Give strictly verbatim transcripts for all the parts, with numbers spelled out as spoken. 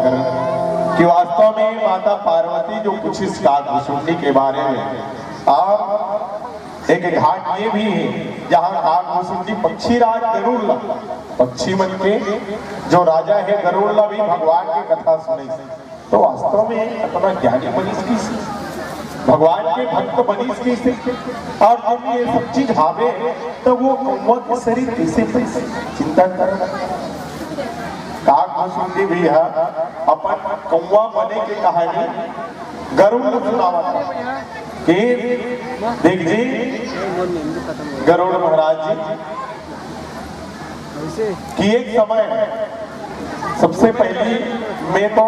कि वास्तव में माता पार्वती जो पूछिस काग भुसुंडी के बारे में, और एक घाट ये भी है जहाँ काग भुसुंडी पक्षी राज गरुड़ ला, पक्षी मन के जो राजा है गरुड़ ला भी भगवान के कथा सुने। तो वास्तव में अतना ज्ञानी बनिस कइसे, भगवान के भक्त बनिस कइसे, और जब ये सब चीज हावे, तो वो कौआ के शरीर कइसे पाइस? चिंता कर। काग भुसुंडी भी है, अपन कौआ बने के कहानी गरुड़ ल सुनावत है कि देख जी, गरुड़ महाराज जी, कि एक समय सबसे पहली मैं तो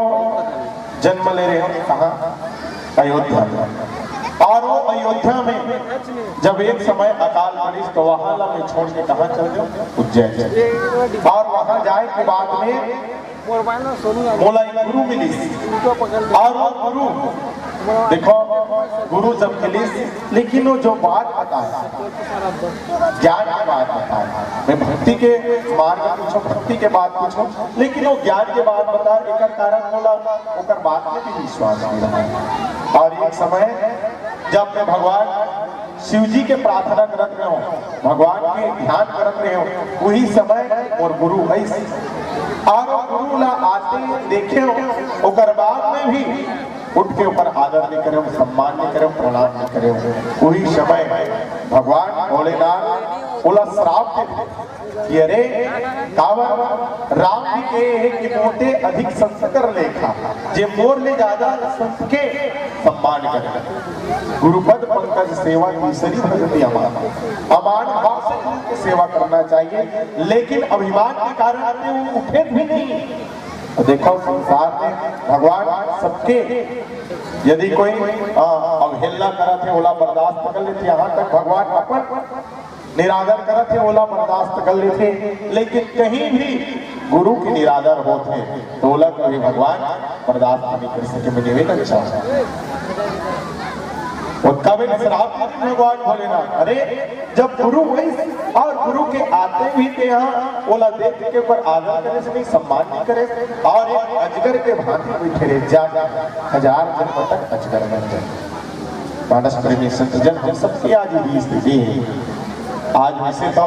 जन्म ले रहे हूँ कहाँ? अयोध्या में। और वो अयोध्या में जब एक समय अकाल पड़िस तो वहां ला मैं छोड़ के कहाँ चल जाऊँ? उज्जैन। और वहां जाए के बाद में मोला एक गुरु मिलिस, और वो गुरु, देखो, गुरु जब मिलिस, लेकिन वो जो बात बताए, ज्ञान के बात बताए, मैं भक्ति के मार्ग पूछो, भक्ति के बात पूछो, लेकिन वो ज्ञान के बात बताए, एकर कारण मोला ओकर बात में भी विश्वास नहीं रहा। और एक समय जब मैं भगवान शिव जी के प्रार्थना करत रहे हूँ, भगवान के ध्यान करत रहे हूँ, वही समय मोर गुरु अइस, और वो गुरु ला आते देखे हूँ, ओकर बाद में भी उठ के ओकर आदर नहीं करे, सम्मान नहीं करे, प्रणाम नहीं करे। वही समय भगवान भोलेनाथ ओला श्राप दे कि अरे, काबर? राम जी के हे कि मोते अधिक संत कर लेखा, जे मोर ले ज्यादा संत के सम्मान करे। गुरुपद पंकज सेवा तीसरी भक्ति अमान। अमान भाव से गुरु की सेवा करना चाहिए, लेकिन अभिमान के कारण वो उठे भी नहीं। तो देखो, संसार में भगवान सबके, यदि कोई, अ, अवहेलना करत हे, ओला बर्दाश्त कर लेथे, यहाँ तक भगवान अपन निरादर करत हे, ओला बर्दाश्त कर लेथे, लेकिन कहीं भी गुरु के निरादर होत हे, तो ओला कभी भगवान बर्दाश्त नहीं कर सके। मैं निवेदन चाहूँ, वो कभी श्राप नहीं भगवान भोलेनाथ। अरे, जब गुरु वही और गुरु के आते भी थे यहाँ, ओला देख के ऊपर आदर करे से नहीं, सम्मान नहीं करे, और एक अजगर के भांति बैठे रहे, जा, जा, हजार जन्म तक अजगर बन जाए। मानस प्रेमी संतजन, हम सबकी आज यही स्थिति है। आज वैसे तो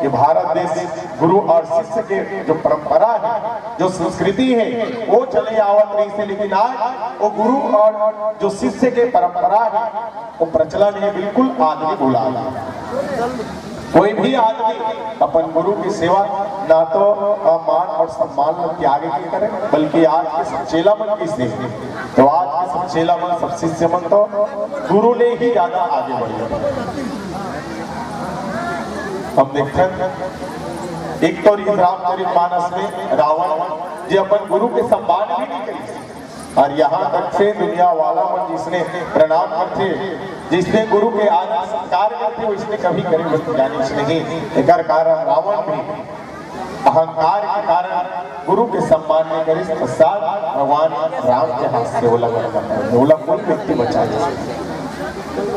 ये भारत देश गुरु और शिष्य के जो परंपरा है, जो संस्कृति है, वो चले आवत रहिसे, लेकिन आज वो गुरु और जो शिष्य के परंपरा है, वो प्रचलन है, बिल्कुल आदमी भुला गया। कोई भी आदमी अपन गुरु की सेवा ना तो, अ, मान और सम्मान ला त्याग के करे, बल्कि आज के सब चेला मन की सेवा, तो आज के सब चेला मन, सब शिष्य मन तो गुरु ले ही ज्यादा आगे बढ़े। हम देखते हैं, एक तो इस रामचरित मानस में रावण जे अपन गुरु के सम्मान भी नहीं करी, और यहाँ तक से दुनिया वाला मन जिसने प्रणाम करथे, जिसने गुरु के आदर सत्कार करथे, वो इसने कभी करे हुए जानिस नहीं। एकर कारण रावण भी अहंकार के कारण गुरु के सम्मान नहीं करिस, पश्चात भगवान राम के हाथ से ओला बचा, ओला कोई व्यक्ति बचा नहीं।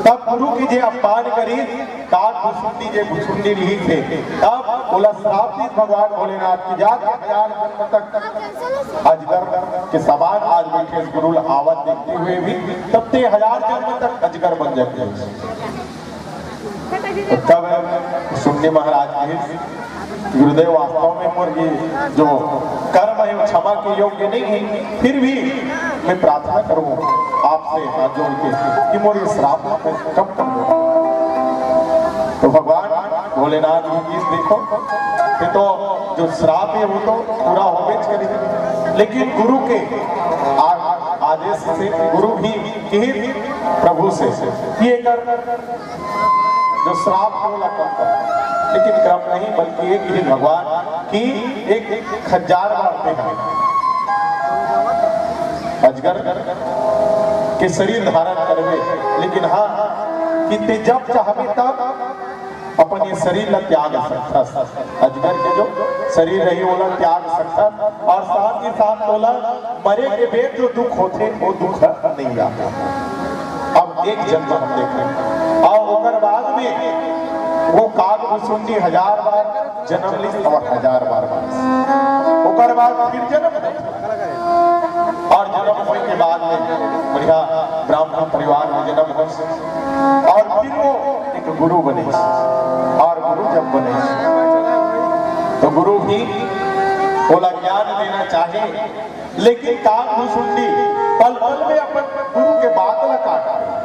तब गुरु के जे अपमान करिस, काग भुसुंडी जे भुसुंडी रहिस हे, तब ओला श्राप दिस भगवान भोलेनाथ कि जा ते हजार जन्म तक अजगर के समान आज बैठे इस गुरु ला आवत देखते हुए भी, तब ते हजार जन्म तक अजगर बन जाते। तो तब भुसुंडी महाराज कहिस, गुरुदेव, वास्तव में मोर ये जो कर्म है, वो क्षमा के योग्य नहीं है, फिर भी मैं प्रार्थना करूँ आपसे हाथ जोड़ के कि मोर ये श्राप को कम कर दो। तो भगवान भोलेनाथ जी की देखो, ये तो जो श्राप है, वो तो पूरा होबेच करी, लेकिन गुरु के आ-, आदेश से गुरु भी कही प्रभु से कि एकर जो श्राप हे ओला कम कर, लेकिन कम नहीं, बल्कि एक ही भगवान कि एक, एक हजार बार तें अजगर के शरीर धारण करबे, लेकिन हाँ, कि तें जब चाहबे तब अपन ये शरीर ला त्याग सकथस। अजगर के जो शरीर रही, ओला त्याग सकथस, और साथ ही साथ ओला मरे के बाद जो दुख होथे, वो दुख नहीं आता। अब एक जन्म हम देखें, और ओकर बाद में वो काग भुसुंडी हजार बार जन्म लिस और हजार बार मरिस। ओकर बाद फिर जन्म होथे। ब्राह्मण परिवार में जन्म होइस और फिर वो एक गुरु बने। और गुरु जब बने तो गुरु भी ओला ज्ञान देना चाहे, लेकिन काग भुसुंडी पल पल में अपन गुरु के बात ला काट दे।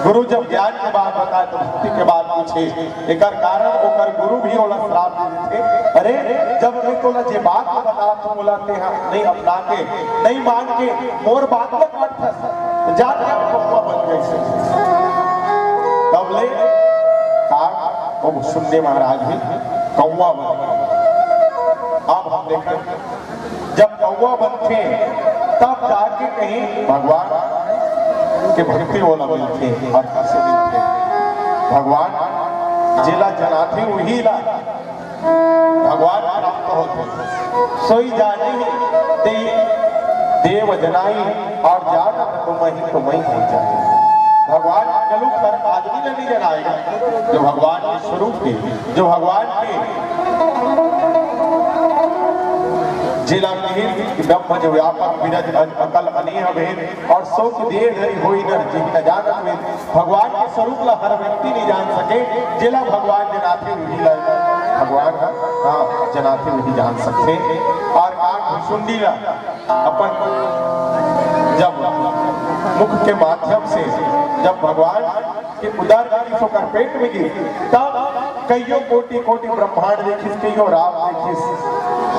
गुरु जब ज्ञान के बात बताए तो भक्ति के बात पूछे, एकर कारण ओकर गुरु भी ओला श्राप दे देथे, "अरे, जब मैं तोला जे बात ला बता, तू ओला तेहा नहीं अपना के, नहीं मान के, मोर बात ला काटथस, तो जा, जा, कौवा बन गइस।" तब ले काग भुसुंडी महाराज भी कौवा बन गए। अब हम देखें, जब कौवा बनथे, तब जाके कहीं भगवान के भक्ति ओला मिलथे। और कैसे मिलथे? भगवान जेला जनाथे, वही ला भगवान प्राप्त होथे। सोई जानी ते देव जनाई, और जानत तुम्हें तुम्हें हो जाए। भगवान कलयुग हर आदमी ला नहीं जनाएगा, जो भगवान के स्वरूप के, जो भगवान के जेला मिहिर ब्रह्म जो व्यापक विरज अज अकल अनेह भेद और सो कि देह धरि होई नर जिहि न जानत वेद। भगवान के स्वरूप ला हर व्यक्ति नहीं जान सके, जेला भगवान जनाथे वही ला भगवान ह, हाँ, जनाथे वही जान सकथे। और काग भुसुंडी ला अपन जब मुख के माध्यम से जब भगवान के उदर गिस, ओकर पेट में गिस, तब कइयो कोटि कोटि ब्रह्मांड देखिस, कइयो राम देखिस,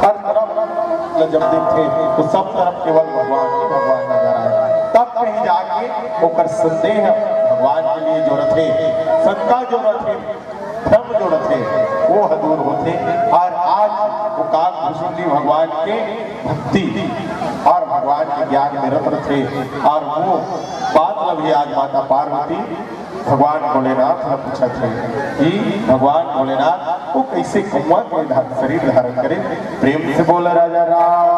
हर तरफ ल जब देखथे तो सब तरफ केवल भगवान ही भगवान नजर आए। तब कहीं जाके ओकर संदेह भगवान के लिए जो रथे, शंका जो रथे, भ्रम जो रथे, वो ह दूर होथे। और आज वो काग भुसुंडी भगवान के भक्ति और भगवान के ज्ञान में रत रथे। और वो बात ला भी आज माता पार्वती भगवान भोलेनाथ ला पूछत हे कि भगवान भोलेनाथ वो कैसे कौवा के धा-, शरीर धारण करे। प्रेम से बोल राजा राम।